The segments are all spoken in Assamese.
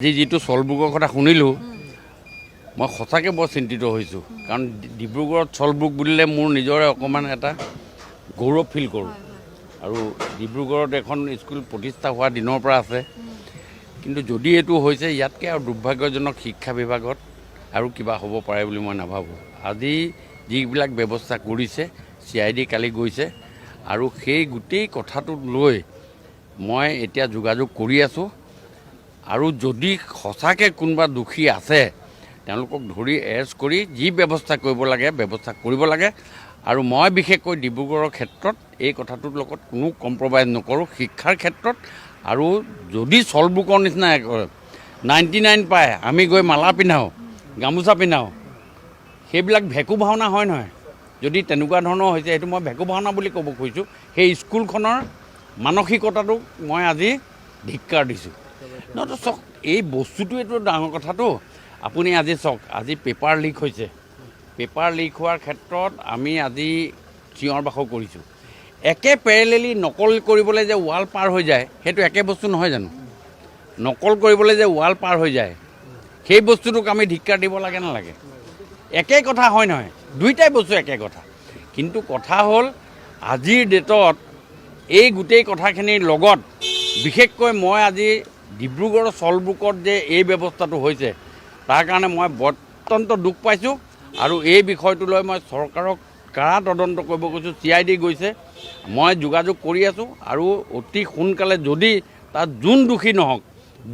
আজি যিটো চলব্ৰুকৰ কথা শুনিলোঁ, মই সঁচাকৈ বৰ চিন্তিত হৈছোঁ। কাৰণ ডিব্ৰুগড়ত চলব্ৰুক বুলিলে মোৰ নিজৰে অকণমান এটা গৌৰৱ ফিল কৰোঁ। আৰু ডিব্ৰুগড়ত এখন স্কুল প্ৰতিষ্ঠা হোৱা দিনৰ পৰা আছে। কিন্তু যদি এইটো হৈছে, ইয়াতকৈ আৰু দুৰ্ভাগ্যজনক শিক্ষা বিভাগত আৰু কিবা হ'ব পাৰে বুলি মই নাভাবোঁ। আজি যিবিলাক ব্যৱস্থা কৰিছে, চিআইডি কালি গৈছে আৰু সেই গোটেই কথাটো লৈ মই এতিয়া যোগাযোগ কৰি আছোঁ। আৰু যদি সঁচাকৈ কোনোবা দোষী আছে, তেওঁলোকক ধৰি এৰেষ্ট কৰি যি ব্যৱস্থা কৰিব লাগে, ব্যৱস্থা কৰিব লাগে। আৰু মই বিশেষকৈ ডিব্ৰুগড়ৰ ক্ষেত্ৰত এই কথাটোৰ লগত কোনো কম্প্ৰমাইজ নকৰোঁ শিক্ষাৰ ক্ষেত্ৰত। আৰু যদি চলব্ৰুকৰ নিচিনা 99 পায়, আমি গৈ মালা পিন্ধাওঁ, গামোচা পিন্ধাওঁ, সেইবিলাক ভেকু ভাওনা হয় নহয়? যদি তেনেকুৱা ধৰণৰ হৈছে, সেইটো মই ভেকু ভাওনা বুলি ক'ব খুজিছোঁ। সেই স্কুলখনৰ মানসিকতাটোক মই আজি ধিক্কাৰ দিছোঁ। নহয়তো চাওক, এই বস্তুটোৱেতো ডাঙৰ কথাটো। আপুনি আজি চাওক, আজি পেপাৰ লিক হৈছে। পেপাৰ লিক হোৱাৰ ক্ষেত্ৰত আমি আজি চিঞৰ বাখৰ কৰিছোঁ। একে পেৰেলেলি নকল কৰিবলৈ যে ৱাল পাৰ হৈ যায়, সেইটো একে বস্তু নহয় জানো? নকল কৰিবলৈ যে ৱাল পাৰ হৈ যায়, সেই বস্তুটোক আমি ধিক্কাৰ দিব লাগে নালাগে? একে কথা হয় নহয়? দুইটাই বস্তু একে কথা। কিন্তু কথা হ'ল, আজিৰ ডেটত এই গোটেই কথাখিনিৰ লগত বিশেষকৈ মই আজি ডিব্ৰুগড়ৰ চলব্ৰুকত যে এই ব্যৱস্থাটো হৈছে, তাৰ কাৰণে মই অত্যন্ত দুখ পাইছোঁ। আৰু এই বিষয়টো লৈ মই চৰকাৰক কাঢ়া তদন্ত কৰিব কৈছোঁ। চিআইডি গৈছে, মই যোগাযোগ কৰি আছোঁ। আৰু অতি সোনকালে যদি তাত যোন দোষী নহওক,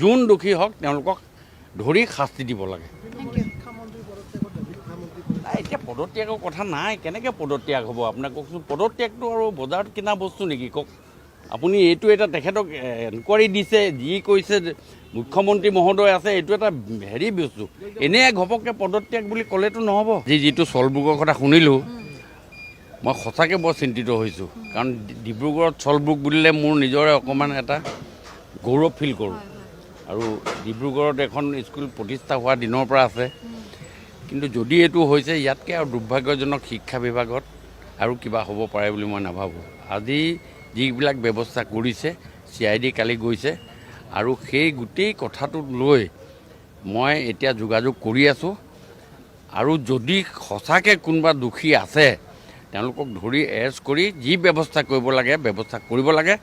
যোন দোষী হওক, তেওঁলোকক ধৰি শাস্তি দিব লাগে। নাই, এতিয়া পদত্যাগৰ কথা নাই। কেনেকৈ পদত্যাগ হ'ব আপোনাক কওকচোন? পদত্যাগটো আৰু বজাৰত কিনা বস্তু নেকি, কওক আপুনি? এইটো এটা তেখেতক এনকুৱাৰী দিছে, যি কৈছে যে মুখ্যমন্ত্ৰী মহোদয় আছে, এইটো এটা হেৰি বস্তু। এনেই ঘপককৈ পদত্যাগ বুলি ক'লেতো নহ'ব। আজি যিটো চলব্ৰুকৰ কথা শুনিলোঁ, মই সঁচাকৈ বৰ চিন্তিত হৈছোঁ। কাৰণ ডিব্ৰুগড়ত চলব্ৰুক বুলিলে মোৰ নিজৰে অকণমান এটা গৌৰৱ ফিল কৰোঁ। আৰু ডিব্ৰুগড়ত এখন স্কুল প্ৰতিষ্ঠা হোৱা দিনৰ পৰা আছে। কিন্তু যদি এইটো হৈছে, ইয়াতকৈ আৰু দুৰ্ভাগ্যজনক শিক্ষা বিভাগত আৰু কিবা হ'ব পাৰে বুলি মই নাভাবোঁ। আজি যিবিলাক ব্যৱস্থা কৰিছে, চিআইডি কালি গৈছে আৰু সেই গোটেই কথাটো লৈ মই এতিয়া যোগাযোগ কৰি আছোঁ। আৰু যদি সঁচাকৈ কোনোবা দোষী আছে, তেওঁলোকক ধৰি এৰেষ্ট কৰি যি ব্যৱস্থা কৰিব লাগে, ব্যৱস্থা কৰিব লাগে।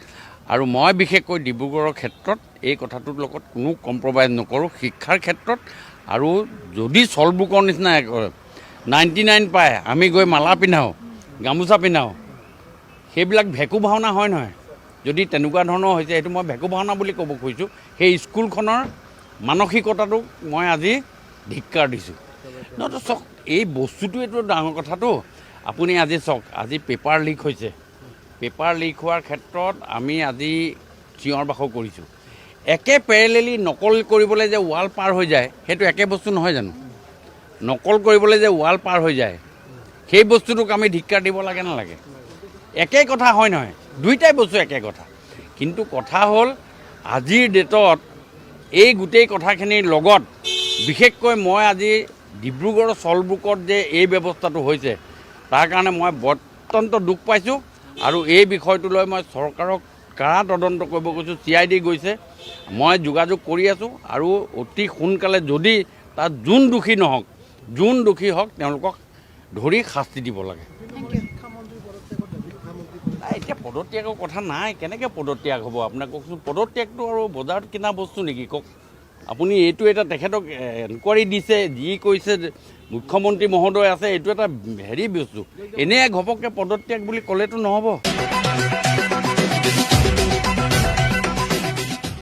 আৰু মই বিশেষকৈ ডিব্ৰুগড়ৰ ক্ষেত্ৰত এই কথাটোৰ লগত কোনো কম্প্ৰমাইজ নকৰোঁ শিক্ষাৰ ক্ষেত্ৰত। আৰু যদি চলব্ৰুকৰ নিচিনা 99 পায়, আমি গৈ মালা পিন্ধাওঁ, গামোচা পিন্ধাওঁ, সেইবিলাক ভেকু ভাওনা হয় নহয়? যদি তেনেকুৱা ধৰণৰ হৈছে, সেইটো মই ভেকু ভাওনা বুলি ক'ব খুজিছোঁ। সেই স্কুলখনৰ মানসিকতাটোক মই আজি ধিক্কাৰ দিছোঁ। নহয়তো চাওক, এই বস্তুটোৱেতো ডাঙৰ কথাটো। আপুনি আজি চাওক, আজি পেপাৰ লিক হৈছে। পেপাৰ লিক হোৱাৰ ক্ষেত্ৰত আমি আজি চিঞৰ বাখৰ কৰিছোঁ। একে পেৰেলেলি নকল কৰিবলৈ যে ৱাল পাৰ হৈ যায়, সেইটো একে বস্তু নহয় জানো? নকল কৰিবলৈ যে ৱাল পাৰ হৈ যায়, সেই বস্তুটোক আমি ধিক্কাৰ দিব লাগে নালাগে? একে কথা হয় নহয়? দুইটাই বস্তু একে কথা। কিন্তু কথা হ'ল, আজিৰ ডেটত এই গোটেই কথাখিনিৰ লগত বিশেষকৈ মই আজি ডিব্ৰুগড়ৰ চলব্ৰুকত যে এই ব্যৱস্থাটো হৈছে, তাৰ কাৰণে মই অত্যন্ত দুখ পাইছোঁ। আৰু এই বিষয়টো লৈ মই চৰকাৰক কাঢ়া তদন্ত কৰিব কৈছোঁ। চিআইডি গৈছে, মই যোগাযোগ কৰি আছোঁ। আৰু অতি সোনকালে যদি তাত যোন দোষী নহওক, যোন দোষী হওক, তেওঁলোকক ধৰি শাস্তি দিব লাগে। নাই, এতিয়া পদত্যাগৰ কথা নাই। কেনেকৈ পদত্যাগ হ'ব আপোনাক কওকচোন? পদত্যাগটো আৰু বজাৰত কিনা বস্তু নেকি, কওক আপুনি? এইটো এটা তেখেতক এনকুৱাৰী দিছে, যি কৈছে যে মুখ্যমন্ত্ৰী মহোদয় আছে, এইটো এটা হেৰি বস্তু। এনেই ঘপককৈ পদত্যাগ বুলি ক'লেতো নহ'ব।